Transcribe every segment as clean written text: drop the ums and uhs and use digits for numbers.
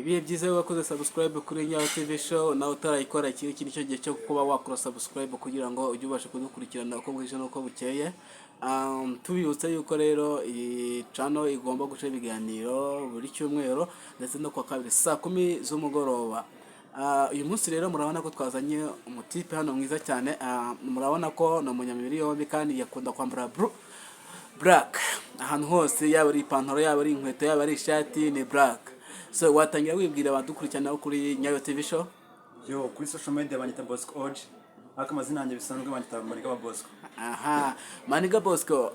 Ibihe byiza wakoze subscribe kuri Nyayo TV Show. Nawe utarayikora, iki ngiki nicyo gihe cyo kuba wakora subscribe kugira ngo ujye ubasha kudukurikirana uko bwije n'uko bukeye. Tubibutsa yuko rero iyi channel igomba guca ibiganiro buri cyumweru ndetse no kuwa kabiri saa 10 z'umugoroba. Uyu munsi rero murabona ko twazanye umutipe hano mwiza cyane. Murabona ko ni umunyamibiri yombi kandi yakunda kwambara blue black ahantu hose, yaba ari ipantaro, yaba ari inkweto, yaba ari ishati, ni black. So watangira wibwira abadukurikirana kuri Nyayo TV Show. Yo, kuri social media banyita Bosco Oji, ariko amazina yanjye bisanzwe banyita Maniga wa Bosco. Aha, Maniga Bosco,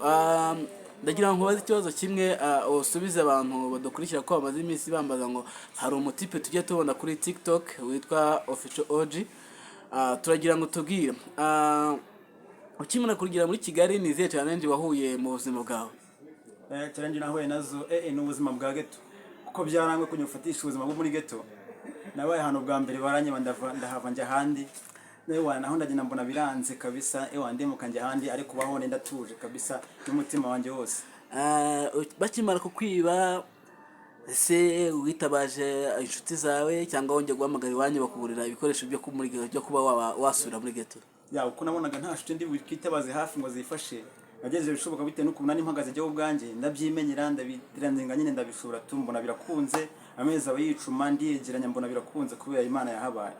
ndagira ngo nkubaze ikibazo kimwe, usubize abantu badukurikira, ko bamaze iminsi bambaza ngo hari umutipe tujya tubona kuri TikTok witwa Official OG. Turagira ngo tubwire, ukimara kugera muri Kigali, ni izihe challenge wahuye mu buzima bwawe? Challenge nahuye nazo ni ubuzima bwa ghetto, kuko byarangwe kunyufatisha ubuzima bwo muri ghetto. Nabaye ahantu bwa mbere baranyeba, ndahava njya ahandi. Ewa, naho ndagenda mbona biranze kabisa. Ewa, ndimuka njya ahandi, ariko ubaho ndatuje kabisa n'umutima wanjye wose. Bakimara kukwiba ese witabaje inshuti zawe cyangwa wongeye guhamagara iwanyu bakugurira ibikoresho byo muri byo kuba waba wasubira muri ghetto? Ya, uko nabonaga nta nshuti ndi bwitabaze hafi ngo zifashe, nageze ibishoboka bitewe n'ukuntu nari mpagaze jyewe ubwanjye, ndabyimenyera, ndabiranzenga nyine, ndabishobora tu, mbona birakunze. Amezi aba yicuma, ndiyegeranya, mbona birakunze kubera Imana yahabaye.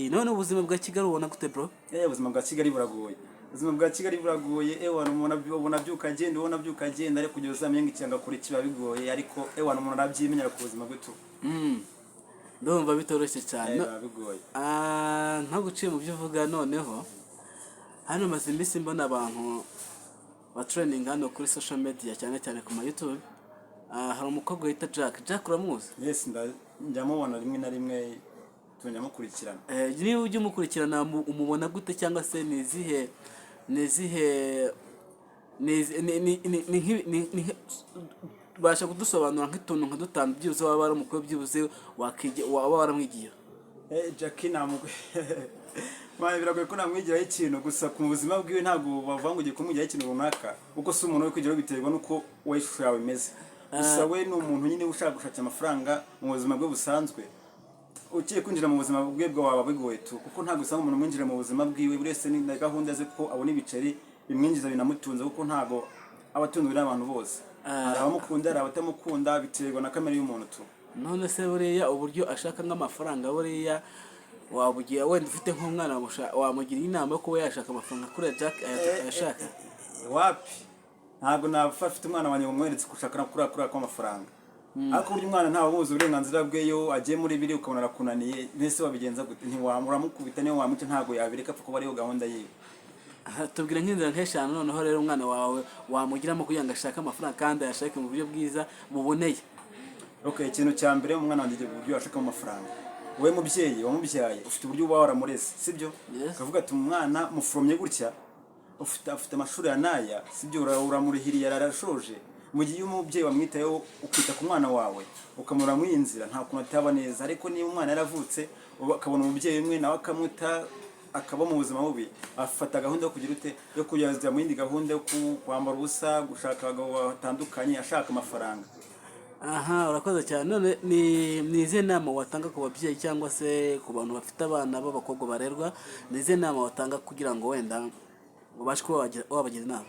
None ubuzima bwa Kigali ubona gute, bro? Ubuzima bwa Kigali buragoye, ubuzima bwa Kigali buragoye. Ewa, umuntu ubona abyuka agenda, ubona abyuka agenda, ariko kugira uzamenye ngo icyanga kure kiba bigoye, ariko ewa, umuntu arabyimenyera ku buzima bwe tu. Ndumva bitoroshye cyane. Biba bigoye. Ntaguciye mu byo uvuga, noneho hano maze iminsi mbona abantu batrending hano kuri social media, cyane cyane ku ma YouTube. Hari umukobwa wita Jack. Jack uramuzi? Yes, njya mubona rimwe na rimwe, tujya mukurikirana. Niba ujya umukurikirana, umubona gute, cyangwa se ni izihe ni izi- ni ni ni ni nk'ibi- ni- ni nk- basha kudusobanura nk'utuntu nka dutanu byibuze waba ari umukobwa byibuze waba waramwigiye? Jackie namugwe. Mwana, biragoye ko namwigiraho ikintu, gusa ku buzima bwiwe ntabwo bavuga ngo ugiye kumwigiraho ikintu runaka, kuko si umuntu wo kwigiraho, biterwa n'uko wowe ishusho yawe imeze. Gusa we ni umuntu nyine ushaka gushakira amafaranga mu buzima bwe busanzwe. Ugiye kwinjira mu buzima bwe bwa waba bigoye tu, kuko ntabwo usanga umuntu mwinjira mu buzima bwiwe. Buri wese ni na gahunda ze, ko abona ibiceri bimwinjiza binamutunze, kuko ntabwo aba atunzwe n'abantu bose. Hari abamukunda, hari abatamukunda, biterwa na kamere y'umuntu tu. None se buriya uburyo ashaka nk'amafaranga, buriya wabugira wenda ufite nk'umwana, wamugira inama yo kuba yashaka amafaranga kuri Jack ayashaka? Wapi, ntabwo napfa afite umwana wanjye ngo mweretse gushaka kuriya kw'amafaranga, ariko burya umwana ntawe umuzi uburenganzira bwe. Iyo agiye muri biri ukabona arakunaniye, mbese wabigenza gute? Ntiwamuramukubita, niyo wamwica ntabwo yabireka, apfa kuba ariyo gahunda yiwe. Aha, tubwira nk'inzira nk'eshanu noneho rero umwana wawe wamugiramo kugira ngo ashake amafaranga kandi ayashake mu buryo bwiza buboneye. Okay, ikintu cya mbere, umwana wanjye agira uburyo yashakamo amafaranga. Wowe mubyeyi wamubyaye ufite uburyo uba waramureze, sibyo? Yes. Ukavuga ati umwana mufuromye gutya, ufite amashuri ya naya, sibyo? Uramurihiriye, arashoje. Mu gihe iyo umubyeyi wamwitayeho, ukita ku mwana wawe, ukamura muri iyi nzira, nta kuntu ataba neza. Ariko niba umwana yaravutse akabona umubyeyi umwe nawe akamuta, akaba mu buzima bubi, afata gahunda yo kugira ute, yo kujya mu yindi gahunda yo kwambara ubusa, gushaka abagabo batandukanye ashaka amafaranga. Aha, urakoze cyane. None ni izihe nama watanga ku babyeyi cyangwa se ku bantu bafite abana b'abakobwa barerwa? Ni izihe nama watanga kugira ngo wenda ubashe kuba wabagira inama?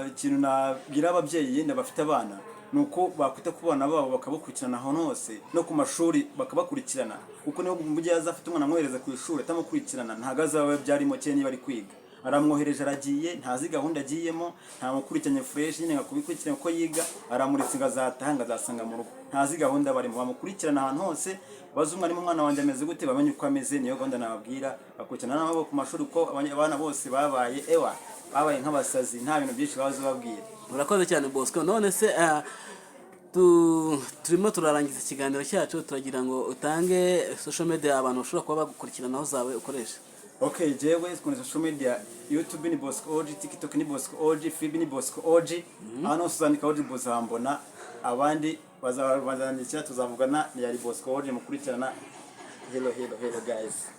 Ikintu nabwira ababyeyi yenda bafite abana ni uko bakwita ku bana babo, bakabakurikirana ahantu hose, no ku mashuri bakabakurikirana, kuko niba umubyeyi azafata umwana amwohereza ku ishuri atamukurikirana, ntabwo azaba byarimo cyane. Niba ari kwiga, aramwohereje aragiye, ntazi gahunda agiyemo, ntamukurikiranye fresh nyine ngo akubikurikirane uko yiga, aramuretse ngo azataha, ngo azasanga mu rugo, ntazi gahunda barimo. Bamukurikirana ahantu hose, bazi umwarimu umwana wanjye ameze gute, bamenye uko ameze. Niyo gahunda nababwira, bakurikirana nabo ku mashuri, kuko abana bose babaye, ewa, babaye nk'abasazi, nta bintu byinshi bazi babwira. Urakoze cyane, Bosco. None se turimo turarangiza ikiganiro cyacu, turagira ngo utange social media abantu bashobora kuba bagukurikiranaho zawe ukoresha. Okay, jewe kuri social media, YouTube ni Bosco OG, TikTok ni Bosco OG, FB ni Bosco OG. Hano hose uzandika OG buzambona, abandi bazandikira tuzavugana. Ni yari Bosco OG mukurikirana. Hello, hello, hello guys.